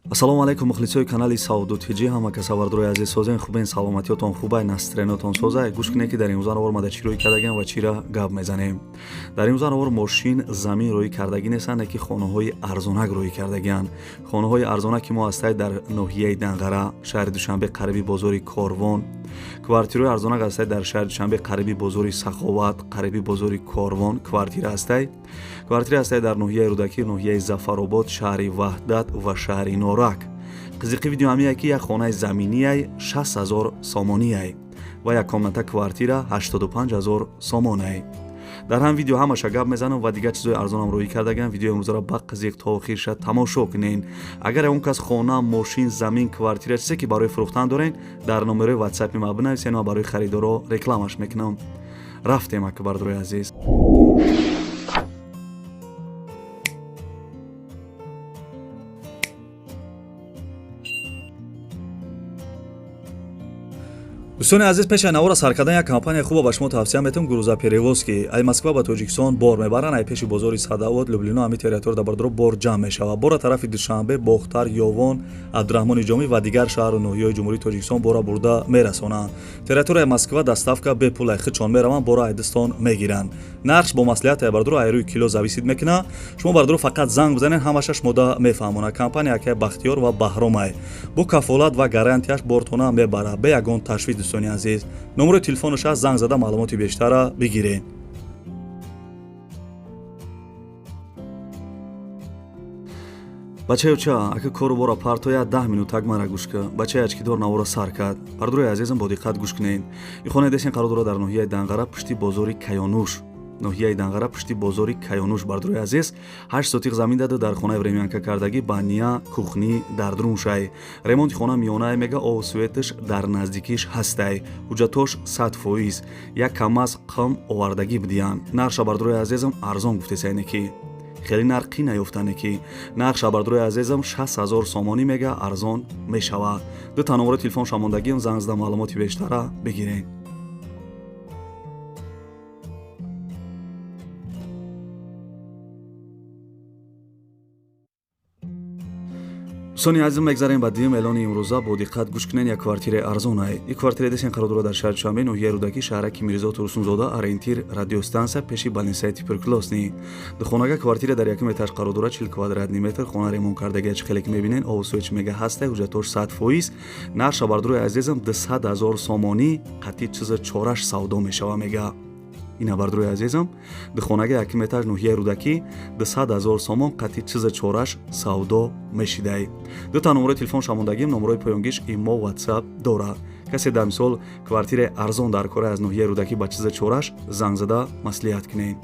Ассалому алайкум, мухлисои канали Савдо ТЖ, ҳама каса бардорои азиз, созен, хубен, саломатиётон хубай, настроениятон созай. Гӯш кунед, ки дар имрӯза навор мада чӣ рӯй кардагиам ва чира гап мезанем. Дар имрӯза навор мошин, замин рӯй кардагӣ нестанд, ки хонаҳои арзонак рӯй кардагианд. Хонаҳои арзонак ки мо ҳастай дар ноҳияи Данғара, шаҳри Душанбе, қариби бозори Корвон. Квартираҳои арзонак ҳастай дар шаҳри Душанбе, қариби бозори Саховат, қариби бозори Корвон квартира ҳастай. Квартира ҳастай дар ноҳияи Рӯдакӣ, ноҳияи Зафаробод, шаҳри Ваҳдат ва шаҳри Норак. Қизиқи видео ҳамия, ки як хонаи заминияй 60 000 сомонияй ва як комната квартира 85 000 сомонай. Дар ҳам видео ҳамаша гап мезанам ва дигар чизои арзонам рӯӣ кардагиам. Видеои имрӯзаро ба қизиқ то охирша тамошо кунен. Агар ягон кас хона, мошин, замин, квартира, чизе ки барои фурӯхтан дорен, дар номерои ватсапи ма бинависен ва барои харидоро рекламаш мекунам. Рафтем, ака бардорои азиз. Дӯстони азиз, пеши навора сар кардан як компания хуба ба шумо тавсия метавам: грузоперевозки. Ай Москва ба Тоҷикистон бор мебаранд. Ай пеши бозори Садовод, Люблино, ҳами территория дар бардоро бор ҷамъ мешавад. Бора тарафи Душанбе, Бохтар, Ёвон, Абдураҳмони Ҷомӣ ва дигар шаҳру ноҳияҳои Ҷумҳурии Тоҷикистон бора бурда мерасонанд. Территорияи Москва доставка бепул, ай худшон мераванд, бора айдистон мегиранд. Нархш бо маслиҳат, ай бардоро, ай рӯи кило зависит мекунад. Шумо бардоро фақат занг бизанед, ҳамаша шумода мефаҳмонад. Компания акай Бахтиёр ва Баҳромай бо кафолат ва гарантияш бортона мебарад, бе ягон ташвиш. Дӯстони азиз, номерои телефонаш аст, занг зада маълумоти бештара бигиред. Бачаёча, ака кору бора партоя, 10 минутак мара гӯш ка. Бачаи ачкидор навора сар кард. Бардорои азизам, бо диққат гӯш кунед. И хонаи десен қарор дорад дар ноҳияи Данғара, пушти бозори Каёнуш. Ноҳияи Данғара, пушти бозори Каёнуш, бардорои азиз. 8 сотиқ замин дада, дар хонаи времянка кардагӣ, баня, кухни дар друншай. Ремонти хона миёнае, мега, обу светаш дар наздикиш ҳастай. Ҳуҷҷатош 100%. Як КамАЗ қам овардагӣ бидиянд. Нархша, бардорои азизам, арзон гуфтесайне, ки хеле нархӣ наёфтане, ки нархша, бардорои азизам, 60 000 сомонӣ мега, арзон мешавад. Ду та номерои телефон шамондагиам, занг зада маълумоти бештара бигиред. Дӯстони азиз, мегзарем ба дуюм эълони имрӯза. Бо диққат гӯш кунед. Як квартираи арзонай. Ин квартираи десен қарор дорад дар шаҳри Душанбе, ноҳияи Рӯдакӣ, шаҳраки Мирзо Турсунзода, ориентир радиостансия, пеши больницаи туберкулёзный. Духонага квартира дар якум этаж қарор дорад, 40 квадратный метр. Хона ремонт кардагия, чӣ хеле ки мебинед, обу свет мега ҳастай, ҳуҷҷатош 100%. Нархша, бардорои азизам, 200 000 сомонӣ қатъи чиза чораш савдо мешава, мега. Ина, бардорои азизам, духонага якум этаж, ноҳияи Рӯдакӣ, 200 000 сомон қатъи чиза чораш савдо мешидай. Ду та номерои телефон шамондагим, номерои поёнгиш имо, ватсап дорад. Касе дар мисол квартираи арзон дар кора аз ноҳияи Рӯдакӣ ба чиза чораш, занг зада маслиҳат кунед.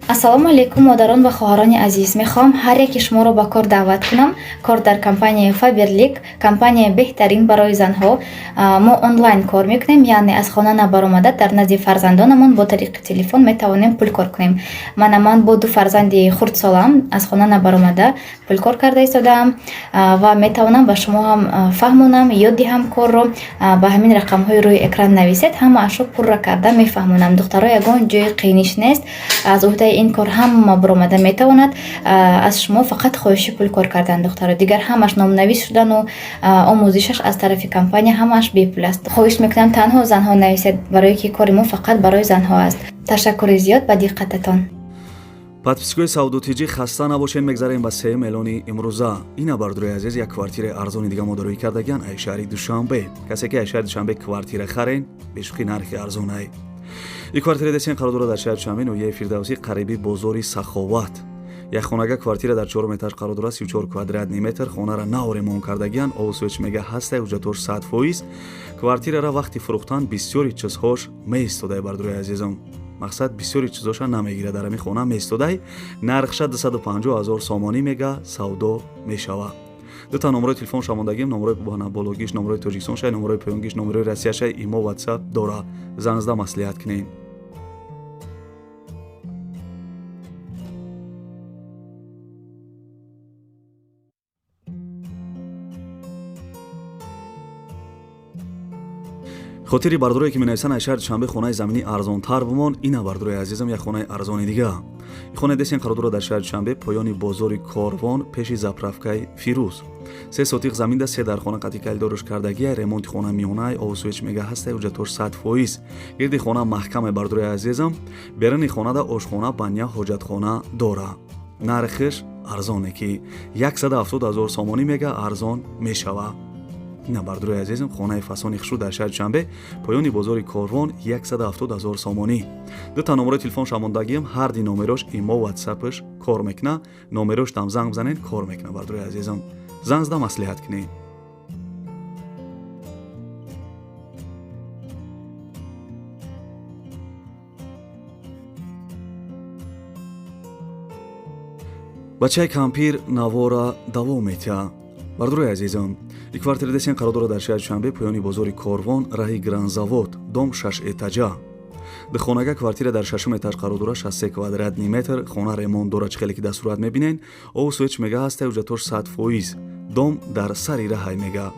Ассалому алайкум, модарон ва хоҳарони азиз! Мехоҳам ҳар яки шуморо ба кор даъват кунам. Кор дар компанияи Фаберлик, компанияи беҳтарин барои занҳо. Мо онлайн кор мекунем, яъне аз хона набаромада, дар назди фарзандонамон бо тариқи телефон метавонем пул кор кунем. Мана, ман бо ду фарзанди хурдсолам аз хона набаромада пул кор карда истодаам ва метавонам ба шумо ҳам фаҳмонам, ёд диҳам корро. Ба ҳамин рақамҳои рӯи экран нависед, ҳамаашро пурра карда мефаҳмонам. Духтаро, ягон ҷои қииниш нест, аз уҳдаи ин кор ҳама баромада метавонад. Аз шумо фақат хоҳиши пул кор кардан, духтаро, дигар ҳамаш номнавис шудану омӯзишаш аз тарафи компания ҳамааш бепул аст. Хоҳиш мекунам, танҳо занҳо нависед, барое ки кори мо фақат барои занҳо аст. Ташаккури зиёд ба диққататон. Подписчикои Савдо ТЖ, хаста набошед. Мегзарем ба сеюм эълони имрӯза. Ина, бардорои азиз, як квартираи арзони дига мо дароӣ кардагиан ай шаҳри Душанбе. Касе ки ай шаҳри Душанбе квартира харен, бешӯхӣ нархи арзонай. Ин квартира десен қарор дорад дар шаҳри Душанбе, ноҳияи Фирдавсӣ, қариби бозори Саховат. Як хонага квартира дар чорум этаж қарор дорад, 34 квадратный метр. Хонара нав ремонт кардагиан, обу свет мега ҳастай, ҳуҷҷатош 100%. Квартирара вақти фурӯхтан бисёри чизҳош меистодай, бардорои азизам. Мақсад, бисёри чизоша намегирад, дар ҳамин хона меистодай. Нархша 250 000 сомонӣ мега, савдо мешавад. Ду та номерои телефон шамондагим, номерои бологиш номерои Тоҷикистон шай, номерои поёнгиш номерои Россия шай, имо, ватсап дорад. Занг зада маслиҳат кунед. Хотири бардорое ки менависанд, аз шаҳри Душанбе хонаи заминӣ арзонтар бимон. Ина, бардорои азизам, як хонаи арзони дига. Ин хонаи десен қарор дорад дар шаҳри Душанбе, поёни бозори Корвон, пеши заправкаи Фирӯз. 3 сотиқ заминда, се дар хона қати калидорш кардагия. Ремонти хона миёнай, обу свеч мега ҳастай, ҳуҷҷатош 100%. Гирди хона маҳкаме, бардорои азизам. Беруни хонада ошхона, баня, ҳоҷатхона дора. Нархиш арзоне ки 170 ҳазор сомонӣ мега, арзон мешава. Ина, бардорои азизам, хонаи фасони хушрӯ дар шаҳри Душанбе, поёни бозори Корвон, 170 ҳазор сомонӣ. Дута номерои телефон шамондагиам, ҳар ди номерош имо, ватсапш кор мекуна. Номерош дам занг бизанед, кор мекуна. Бардорои азизам, занг зада маслиҳат кунед. Бачаи кампир навора давом метиҳад. Бардорои азизам, и квартира десен қарор дорад дар шаҳри Душанбе, поёни бозори Корвон, раҳи Гранзавод, дом шаш этажа. Духонага квартира дар шашум этаж қарор дорад, 63 квадратный метр. Хона ремонт дорад, чӣ хеле ки дар сурат мебинед. Обу свеч мега ҳастай, ҳуҷҷатош 100%. Дом дар сари раҳай мега,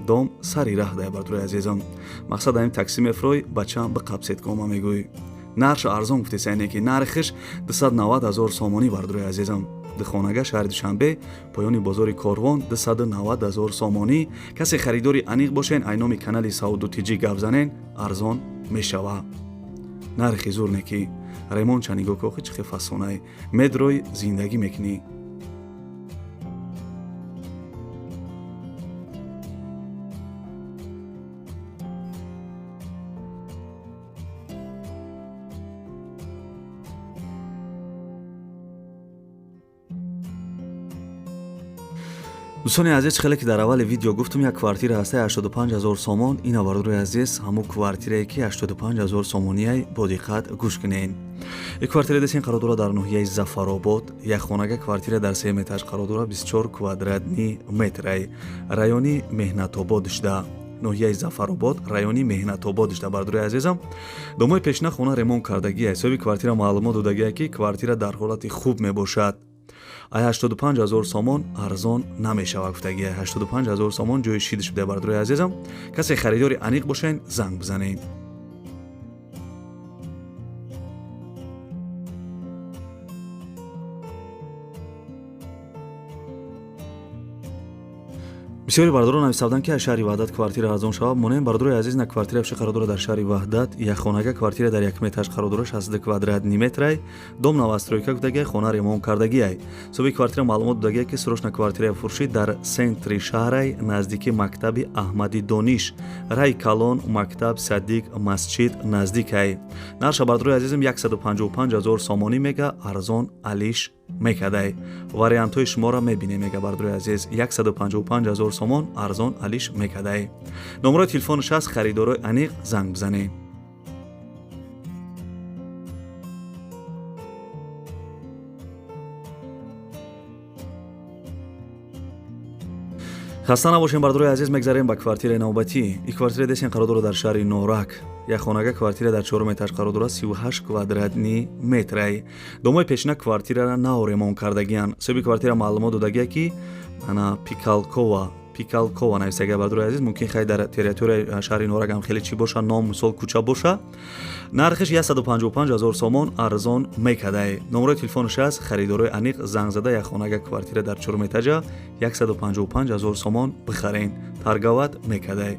дом сари раҳ дай. Бардорои азизам, мақсад ҳамин такси мефрой, бачаам биқапсед кома мегӯй. Нархш арзон гуфтесайне ки нархиш 290 ҳазор сомонӣ. Бардорои азизам, духонага, шаҳри Душанбе, поёни бозори Корвон, 290 ҳазор сомонӣ. Касе харидори аниқ бошен, айноми канали Сауду Тиҷӣ гап занен, арзон мешава. Нархи зур не ки ремонт ча нигоҳ кохи, чӣ хел фасонай, медрой зиндагӣ мекунӣ. Дӯстони азиз, хеле ки дар аввали видео гуфтум, як квартира ҳастаи 85 ҳазор сомон. Ина, бародарои азиз, ҳамун квартирае ки 85 ҳазор сомонияй, бо диққат гӯш кунед. Ин квартира десен қарор дорад дар ноҳияи Зафаробод. Як хонага квартира дар сеюм этаж қарор дорад, 24 квадратный метрай, райони Меҳнатобод шуда, ноҳияи Зафаробод, райони Меҳнатобод шуда. Бародарои азизам, домои пешина хона ремонт кардагия. Соҳиби квартира маълумот додагия, ки квартира дар ҳолати хуб мебошад. Ай 85 ҳазор сомон арзон намешавад гуфтагия. 85 ҳазор сомон ҷои шидш буда. Бародарои азизам, касе харидори аниқ бошен, занг бизанед. Бисёри бародарон нависавданд, ки аз шаҳри Ваҳдат квартира арзон шавад, монем. Бародарои азиз, на квартира вообще қарор дорад дар шаҳри Ваҳдат. Якхонага квартира дар якум этаж қарор дорад, 62 квадратный метрай. Дом новостройка гуфтагиай, хона ремонт кардагиай. Соҳиби квартира маълумот додагиай, ки срочно квартираи фурӯшӣ, дар центри шаҳрай, наздики мактаби Аҳмади Дониш, раи калон, мактаб, садик, масҷид наздикай. Нарша, бародарои азизам, 155 ҳазор сомонӣ мега, арзон алиш мекардай. Вариантҳои шуморо мебинем мега. Бародарои азиз, 155 ҳазор сомон арзон алиш мекардай. Номерои телефонш аст, харидорои аниқ занг бизанед. Хаста набошем, бародарои азиз, мегзарем ба квартираи навбатӣ. И квартира десен қарор дорад дар шаҳри Норак. Як хонага квартира дар чорум этаж қарор дорад, 38 квадратный метрай. Домои пешина квартирара нав ремонт кардагиянд. Соҳиби квартира маълумот додагия, ки ана Пикалкова, Пикалкова нависагия. Бародарои азиз, мумкин хай дар территорияи шаҳри Норак ҳам хеле чӣ боша, ном, мисол, кӯча боша. Нархиш 155 ҳазор сомон, арзон мекардай. Номерои телефонш аст, харидорои аниқ занг зада, як хонага квартира дар чорум этажа 155 ҳазор сомон бихарен, торговать мекардай.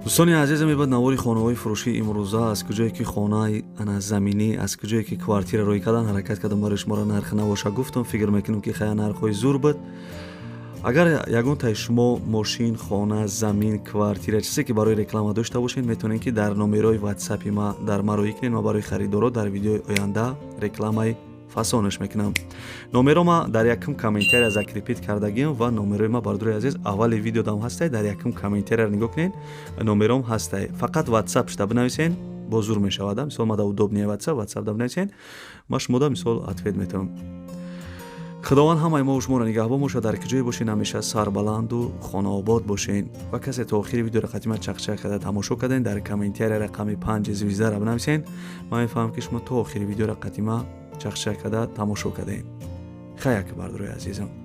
Дӯстони азизам, мебад навори хонаҳои фурӯшии имрӯза, аз куҷое ки хонаи ана заминӣ, аз куҷое ки квартира рӯй кардан, ҳаракат кардам барои шуморо нарх набоша гуфтам. Фикр мекунам, ки хая нархҳои зур буд. Агар ягон таи шумо мошин, хона, замин, квартира, чизе ки барои реклама дошта бошед, метавонед, ки дар номерои ватсапи ма дар ма рӯӣ кунед. Ма барои харидоро дар видеои оянда рекламаи фасонаш мекунам. Номеро ма дар якум комментария закрепить кардагиам ва номерои ма, бародарои азиз, аввали видеодам ҳастай. Дар якум комментарияро нигоҳ кунед, номером ҳастай. Фақат ватсап шуда бинависен, бо зур мешавад. Мисол, мада удобнее ватсап, ватсап да бинависен, ма шумода мисол ответ метавам. Худованд ҳамаи мо шуморо нигаҳбон бошад. Дар ки ҷое бошен, ҳамеша сарбаланду хонаобод бошен. Ва касе то охири видеоро қатима чақчақ карда тамошо карден, дар комментария рақами 5 звезда ра бинависен. Ман мефаҳмам, ки шумо то охири видеоро қатима чақчақ карда тамошо кардем. Хаяк, бардорои азизам.